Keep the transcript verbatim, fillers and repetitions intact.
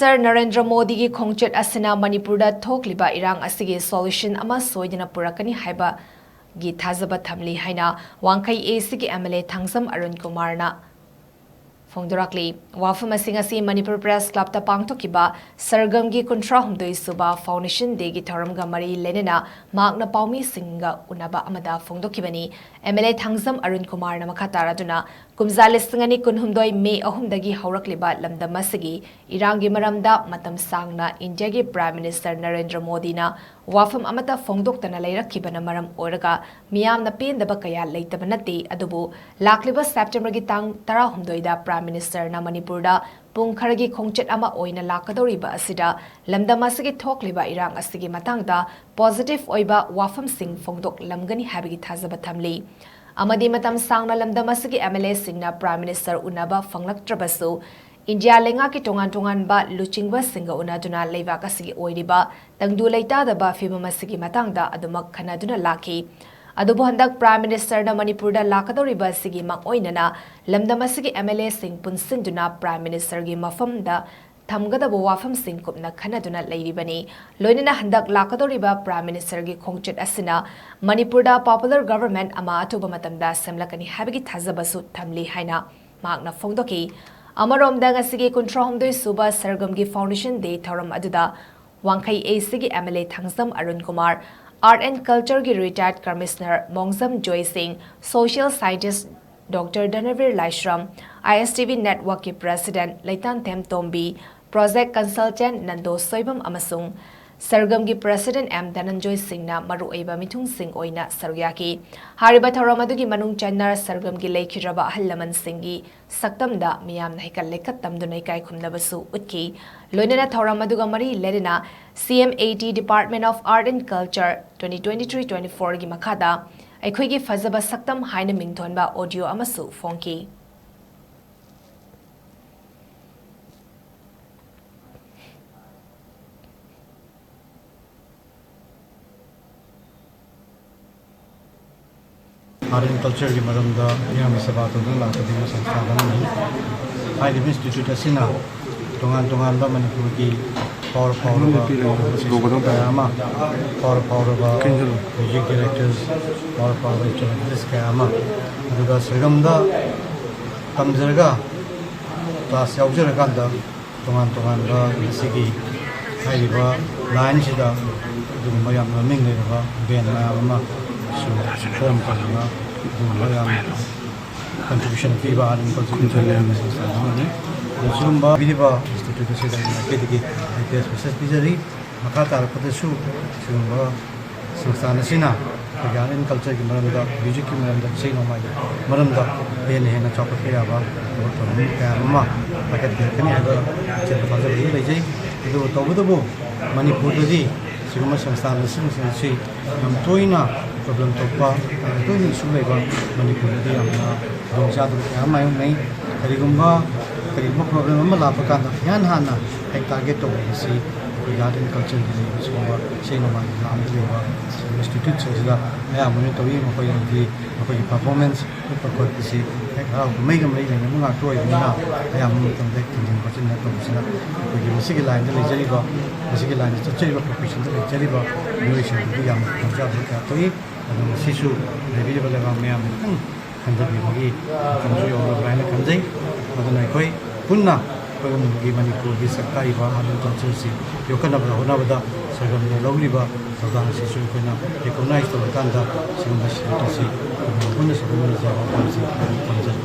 Sir Narendra ꯃꯣꯗꯤꯒꯤ ꯈꯣꯡꯆꯠ ꯑꯁꯤꯅ ꯃꯅꯤꯄꯨꯔꯗ ꯊꯣꯛꯂꯤꯕ ꯏꯔꯥꯡ ꯑꯁꯤꯒꯤ solution ꯑꯃ ꯁꯣꯏꯗꯅ ꯄꯨꯔꯛꯀꯅꯤ ꯍꯥꯏꯕꯒꯤ ꯊꯥꯖꯕ ꯊꯝꯂꯤ ꯍꯥꯏꯅ ꯋꯥꯡꯈꯩ A Cꯒꯤ M L A Thangjam Arun ꯀꯨꯃꯥꯔꯅ ꯐꯣꯡꯗꯣꯔꯛꯂꯤ꯫ ꯋꯥꯐꯝ ꯑꯁꯤ ꯉꯁꯤ ꯃꯅꯤꯄꯨꯔ Press Clubꯇ ꯄꯥꯡꯊꯣꯛꯈꯤꯕ ꯁꯔꯒꯝꯒꯤ ꯀꯨꯟꯊ꯭ꯔꯥ ꯍꯨꯝꯗꯣꯏ ꯁꯨꯕ Foundation Dayꯒꯤ ꯊꯧꯔꯝꯒ ꯃꯔꯤ ꯂꯩꯅꯅ ꯃꯍꯥꯛꯅ ꯄꯥꯎꯃꯤꯁꯤꯡꯒ ꯎꯅꯕ ꯑꯃꯗ ꯐꯣꯡꯗꯣꯛꯈꯤꯕꯅꯤ꯫ M L A Thangjam Arun ꯀꯨꯃꯥꯔꯅ ꯃꯈꯥ ꯇꯥꯔꯗꯨꯅ, ꯀꯨꯝꯖꯥ ꯂꯤꯁꯤꯡ ꯑꯅꯤ ꯀꯨꯟꯍꯨꯝꯗꯣꯏ May ꯑꯍꯨꯝꯗꯒꯤ ꯍꯧꯔꯛꯂꯤꯕ ꯂꯝꯗꯝ ꯑꯁꯤꯒꯤ ꯏꯔꯥꯡꯒꯤ ꯃꯔꯝꯗ ꯃꯇꯝ ꯁꯥꯡꯅ ꯏꯟꯗꯤꯌꯥꯒꯤ Prime Minister ꯅꯔꯦꯟꯗ꯭ꯔ ꯃꯣꯗꯤꯅ ꯋꯥꯐꯝ ꯑꯃꯠꯇ ꯐꯣꯡꯗꯣꯛꯇꯅ ꯂꯩꯔꯛꯈꯤꯕꯅ ꯃꯔꯝ ꯑꯣꯏꯔꯒ ꯃꯤꯌꯥꯝꯅ ꯄꯦꯟꯗꯕ ꯀꯌꯥ ꯂꯩꯇꯕ ꯅꯠꯇꯦ, ꯑꯗꯨꯕꯨ ꯂꯥꯛꯂꯤꯕ Septemberꯒꯤ ꯇꯥꯡ ꯇꯔꯥꯍꯨꯝꯗꯣꯏꯗ Prime Ministerꯅ ꯃꯅꯤꯄꯨꯔꯗ ꯄꯨꯡ ꯈꯔꯒꯤ ꯈꯣꯡꯆꯠ ꯑꯃ ꯑꯣꯏꯅ ꯂꯥꯛꯀꯗꯧꯔꯤꯕ ꯑꯁꯤꯗ ꯂꯝꯗꯝ ꯑꯁꯤꯒꯤ ꯊꯣꯛꯂꯤꯕ ꯏꯔꯥꯡ ꯑꯁꯤꯒꯤ ꯃꯇꯥꯡꯗ positive ꯑꯣꯏꯕ ꯋꯥꯐꯝꯁꯤꯡ ꯐꯣꯡꯗꯣꯛꯂꯝꯒꯅꯤ ꯍꯥꯏꯕꯒꯤ ꯊꯥꯖꯕ ꯊꯝꯂꯤ꯫ ꯑꯃꯗꯤ ꯃꯇꯝ ꯁꯥꯡꯅ ꯂꯝꯗꯝ ꯑꯁꯤꯒꯤ M L Aꯁꯤꯡꯅ Prime Minister ꯎꯅꯕ ꯐꯪꯂꯛꯇ꯭ꯔꯕꯁꯨ, ꯏꯟꯗꯤꯌꯥ ꯂꯩꯉꯥꯛꯀꯤ ꯇꯣꯉꯥꯟ ꯇꯣꯉꯥꯟꯕ ꯂꯨꯆꯤꯡꯕꯁꯤꯡꯒ ꯎꯅꯗꯨꯅ ꯂꯩꯕꯥꯛ ꯑꯁꯤꯒꯤ ꯑꯣꯏꯔꯤꯕ ꯇꯪꯗꯨ ꯂꯩꯇꯥꯗꯕ ꯐꯤꯕꯝ ꯑꯁꯤꯒꯤ ꯃꯇꯥꯡꯗ ꯑꯗꯨꯃꯛ ꯈꯟꯅꯗꯨꯅ ꯂꯥꯛꯈꯤ꯫ ꯑꯗꯨꯕꯨ ꯍꯟꯗꯛ Prime Ministerꯅ ꯃꯅꯤꯄꯨꯔꯗ ꯂꯥꯛꯀꯗꯧꯔꯤꯕ ꯑꯁꯤꯒꯤ ꯃꯥꯡꯑꯣꯏꯅꯅ ꯂꯝꯗꯝ ꯑꯁꯤꯒꯤ M L Aꯁꯤꯡ ꯄꯨꯟꯁꯤꯟꯗꯨꯅ Prime Ministerꯒꯤ ꯃꯐꯝꯗ ꯊꯝꯒꯗꯕ ꯋꯥꯐꯝꯁꯤꯡ ꯀꯨꯞꯅ ꯈꯟꯅꯗꯨꯅ ꯂꯩꯔꯤꯕꯅꯤ꯫ ꯂꯣꯏꯅꯅ ꯍꯟꯗꯛ ꯂꯥꯛꯀꯗꯧꯔꯤꯕ Prime Ministerꯒꯤ ꯈꯣꯡꯆꯠ ꯑꯁꯤꯅ ꯃꯅꯤꯄꯨꯔꯗ popular government ꯑꯃ ꯑꯊꯨꯕ ꯃꯇꯝꯗ ꯁꯦꯝꯂꯛꯀꯅꯤ ꯍꯥꯏꯕꯒꯤ ꯊꯥꯖꯕꯁꯨ ꯊꯝꯂꯤ ꯍꯥꯏꯅ ꯃꯍꯥꯛꯅ ꯐꯣꯡꯗꯣꯛꯈꯤ꯫ ꯑꯃꯔꯣꯝꯗ ꯉꯁꯤꯒꯤ ꯀꯨꯟꯊ꯭ꯔꯥꯍꯨꯝꯗꯣꯏ ꯁꯨꯕ ꯁꯔꯒꯝꯒꯤ Foundation Day ꯊꯧꯔꯝ ꯑꯗꯨꯗ ꯋꯥꯡꯈꯩ A Cꯒꯤ M L A Thangjam Arun Kumar, Art and Cultureꯒꯤ retired Commissioner ꯃꯣꯡꯖꯝ ꯖꯣꯏ ꯁꯤꯡ, social scientist Doctor ꯙꯅꯕꯤꯔ Laishram, I S T V Networkꯀꯤ President ꯂꯩꯇꯥꯟꯊꯦꯝ Tombi, Project Consultant Nando Soibam ꯑꯃꯁꯨꯡ ꯁꯔꯒꯝꯒꯤ President M ꯙꯅꯟꯖꯣꯏ ꯁꯤꯡꯅ ꯃꯔꯨꯑꯣꯏꯕ ꯃꯤꯊꯨꯡꯁꯤꯡ ꯑꯣꯏꯅ ꯁꯔꯨꯛ ꯌꯥꯈꯤ꯫ ꯍꯥꯏꯔꯤꯕ ꯊꯧꯔꯝ ꯑꯗꯨꯒꯤ ꯃꯅꯨꯡ ꯆꯟꯅ ꯁꯔꯒꯝꯒꯤ ꯂꯩꯈꯤꯗ꯭ꯔꯕ ꯑꯍꯜ ꯂꯃꯟꯁꯤꯡꯒꯤ ꯁꯛꯇꯝꯗ ꯃꯤꯌꯥꯝꯅ ꯍꯩꯀꯠ ꯂꯩꯀꯠ ꯇꯝꯗꯨꯅ ꯏꯀꯥꯏ ꯈꯨꯝꯅꯕꯁꯨ ꯎꯠꯈꯤ꯫ ꯂꯣꯏꯅꯅ ꯊꯧꯔꯝ ꯑꯗꯨꯒ ꯃꯔꯤ ꯂꯩꯅꯅ C M A T Department of Art and Culture twenty twenty-three twenty-fourꯒꯤ ꯃꯈꯥꯗ ꯑꯩꯈꯣꯏꯒꯤ ꯐꯖꯕ ꯁꯛꯇꯝ ꯍꯥꯏꯅ ꯃꯤꯡꯊꯣꯟꯕ audio ꯑꯃꯁꯨ ꯐꯣꯡꯈꯤ꯫ Art and Cultureꯒꯤ ꯃꯔꯝꯗ ꯃꯤꯌꯥꯝꯒꯤ ꯁꯦꯕꯥ ꯇꯧꯗꯨꯅ ꯂꯥꯛꯄ ꯗꯤꯡꯕ ꯁꯪꯁꯊꯥꯟ ꯑꯃꯅꯤ꯫ ꯍꯥꯏꯔꯤꯕ institute ꯑꯁꯤꯅ ꯇꯣꯉꯥꯟ ꯇꯣꯉꯥꯟꯕ ꯃꯅꯤꯄꯨꯔꯒꯤ ꯐꯥꯎꯔ ꯐꯥꯎꯔꯕ ꯀꯌꯥ ꯑꯃ, ꯐꯥꯎꯔ ꯐꯥꯎꯔꯕ ꯃ꯭ꯌꯨꯖꯤꯛ ꯗꯥꯏꯔꯦꯛꯇꯔꯁ, ꯐꯥꯎꯔ ꯐꯥꯎꯔꯕ ꯏꯟꯁꯇ꯭ꯔꯨꯃꯦꯟꯇꯦꯂꯤꯁ ꯀꯌꯥ ꯑꯃ, ꯑꯗꯨꯒ ꯁꯔꯒꯝꯗ ꯇꯝꯖꯔꯒ ꯀ꯭ꯂꯥꯁ ꯌꯥꯎꯖꯔꯀꯥꯟꯗ ꯇꯣꯉꯥꯟ ꯇꯣꯉꯥꯟꯕ ꯉꯁꯤꯒꯤ ꯍꯥꯏꯔꯤꯕ ꯂꯥꯏꯟꯁꯤꯗ ꯑꯗꯨꯒꯨꯝꯕ ꯌꯥꯝꯅ ꯃꯃꯤꯡ ꯂꯩꯔꯕ ꯕꯦꯟ ꯃꯌꯥꯝ ꯑꯃꯁꯨ ꯐꯣꯝ ꯇꯧꯗꯨꯅ ꯑꯗꯨꯒꯨꯝꯕ ꯌꯥꯝꯅ ꯀꯟꯇ꯭ꯔꯤꯕ꯭ꯌꯨꯁꯟ ꯄꯤꯕ ꯑꯥꯔꯠ ꯑꯦꯟ ꯀꯜꯆꯔꯒꯤ ꯁꯪꯁꯊꯥꯟ ꯑꯃꯅꯤ꯫ ꯑꯗꯣ ꯁꯤꯒꯨꯝꯕ ꯄꯤꯔꯤꯕ ꯏꯟꯁꯇꯤꯇ꯭ꯌꯨꯠ ꯑꯁꯤꯗ ꯑꯩꯅ ꯃꯥꯏꯀꯩꯗꯒꯤ ꯑꯩ ꯕꯦꯁ ꯋꯤꯁꯦꯁ ꯄꯤꯖꯔꯤ꯫ ꯃꯈꯥ ꯇꯥꯔꯛꯄꯗꯁꯨ ꯁꯤꯒꯨꯝꯕ ꯁꯪꯁꯊꯥꯟ ꯑꯁꯤꯅ ꯑꯩꯈꯣꯏꯒꯤ ꯑꯥꯔꯠ ꯑꯦꯟ ꯀꯜꯆꯔꯒꯤ ꯃꯔꯝꯗ, ꯃ꯭ꯌꯨꯖꯤꯛꯀꯤ ꯃꯔꯝꯗ, ꯏꯁꯩ ꯅꯣꯡꯃꯥꯏꯒꯤ ꯃꯔꯝꯗ ꯍꯦꯟꯅ ꯍꯦꯟꯅ ꯆꯥꯎꯈꯠꯄ ꯌꯥꯕ ꯊꯕꯛ ꯊꯧꯔꯝ ꯀꯌꯥ ꯑꯃ ꯄꯥꯏꯈꯠꯄꯤꯔꯛꯀꯅꯤ ꯍꯥꯏꯕ ꯑꯆꯦꯠꯄ ꯊꯥꯖꯕ ꯑꯩ ꯂꯩꯖꯩ꯫ ꯑꯗꯨꯕꯨ ꯇꯧꯕꯇꯕꯨ ꯃꯅꯤꯄꯨꯔꯗꯗꯤ ꯁꯤꯒꯨꯝꯕ ꯁꯪꯁꯊꯥꯟꯁꯤꯡ ꯑꯁꯤ ꯌꯥꯝ ꯇꯣꯏꯅ ꯄ꯭ꯔꯣꯕ꯭ꯂꯦꯝ ꯊꯣꯛꯄ, ꯌꯥꯝ ꯇꯣꯏꯅ ꯏꯁꯨ ꯂꯩꯕ, ꯃꯅꯤꯄꯨꯔꯗꯗꯤ ꯌꯥꯝꯅ ꯈꯨꯗꯣꯡꯆꯥꯗꯕ ꯀꯌꯥ ꯑꯃ ꯃꯥꯌꯣꯛꯅꯩ꯫ ꯀꯔꯤꯒꯨꯝꯕ ꯀꯔꯤꯒꯨꯝꯕ ꯄ꯭ꯔꯣꯕ꯭ꯂꯦꯝ ꯑꯃ ꯂꯥꯛꯄ ꯀꯥꯟꯗ ꯏꯍꯥꯟ ꯍꯥꯟꯅ ꯍꯦꯛ ꯇꯥꯔꯒꯦꯠ ꯇꯧꯕ ꯑꯁꯤ ꯑꯩꯈꯣꯏꯒꯤ ꯑꯥꯔꯠ ꯑꯦꯟ ꯀꯜꯆꯔꯒꯤ ꯂꯩꯔꯤꯕ ꯁꯤꯒꯨꯝꯕ ꯏꯁꯩ ꯅꯣꯡꯃꯥꯏꯒꯤ ꯂꯥꯝꯗ ꯂꯩꯕ ꯏꯟꯁꯇꯤꯇ꯭ꯌꯨꯠꯁꯤꯡꯁꯤꯗ ꯑꯌꯥꯝꯕꯅ ꯇꯧꯏ꯫ ꯃꯈꯣꯏꯒꯤ, ꯃꯈꯣꯏꯒꯤ ꯄꯔꯐꯣꯔꯃꯦꯟꯁ ꯎꯠꯄ ꯈꯣꯠꯄꯁꯤ ꯍꯦꯛ ꯍꯔꯥꯎ ꯀꯨꯝꯍꯩꯒ ꯃꯔꯤ ꯂꯩꯅꯕ ꯉꯥꯛꯇ ꯑꯣꯏꯕꯅꯤꯅ ꯑꯌꯥꯝꯕ ꯃꯇꯝꯗ ꯍꯦꯛ ꯊꯤꯟꯖꯤꯟ ꯈꯣꯠꯆꯤꯟꯗꯅ ꯇꯧꯕꯁꯤꯅ ꯑꯩꯈꯣꯏꯒꯤ ꯃꯁꯤꯒꯤ ꯂꯥꯏꯟꯗ ꯂꯩꯖꯔꯤꯕ, ꯃꯁꯤꯒꯤ ꯂꯥꯏꯟꯗ ꯆꯠꯆꯔꯤꯕ, ꯄ꯭ꯔꯣꯐꯦꯁꯟꯗ ꯂꯩꯖꯔꯤꯕ ꯃꯤꯑꯣꯏꯁꯤꯡꯗꯨꯗꯤ ꯌꯥꯝꯅ ꯈꯨꯗꯣꯡꯆꯥꯗꯕ ꯀꯌꯥ ꯊꯣꯛꯏ꯫ ꯑꯗꯨꯅ ꯃꯁꯤꯁꯨ ꯂꯩꯕꯤꯔꯤꯕ ꯂꯩꯕꯥꯛ ꯃꯤꯌꯥꯝꯅ ꯈꯤꯇꯪ ꯈꯟꯊꯕꯤꯕꯒꯤ ꯃꯇꯝꯁꯨ ꯌꯧꯔꯕ꯭ꯔꯥ ꯍꯥꯏꯅ ꯈꯟꯖꯩ꯫ ꯑꯗꯨꯅ ꯑꯩꯈꯣꯏ ꯄꯨꯟꯅ ꯑꯩꯈꯣꯏꯒꯤ ꯃꯅꯤꯄꯨꯔꯒꯤ ꯁꯛ ꯇꯥꯛꯏꯕ ꯑꯥꯔꯠ ꯑꯦꯟ ꯀꯜꯆꯔꯁꯤ ꯌꯣꯛꯈꯠꯅꯕ ꯍꯣꯠꯅꯕꯗ ꯁꯔꯀꯥꯔꯅ ꯂꯧꯔꯤꯕ ꯊꯧꯗꯥꯡ ꯑꯁꯤꯁꯨ ꯑꯩꯈꯣꯏꯅ ꯔꯤꯀꯣꯛꯅꯥꯏꯖ ꯇꯧꯔꯀꯥꯟꯗ ꯁꯤꯒꯨꯝꯕ ꯁꯤꯟꯐꯝ ꯑꯁꯤ ꯑꯩꯈꯣꯏꯅ ꯄꯨꯟꯅ ꯆꯥꯎꯈꯠꯃꯤꯟꯅꯖꯦ ꯍꯥꯏꯕ ꯋꯥꯐꯝꯁꯤ ꯊꯝꯖꯔꯤ꯫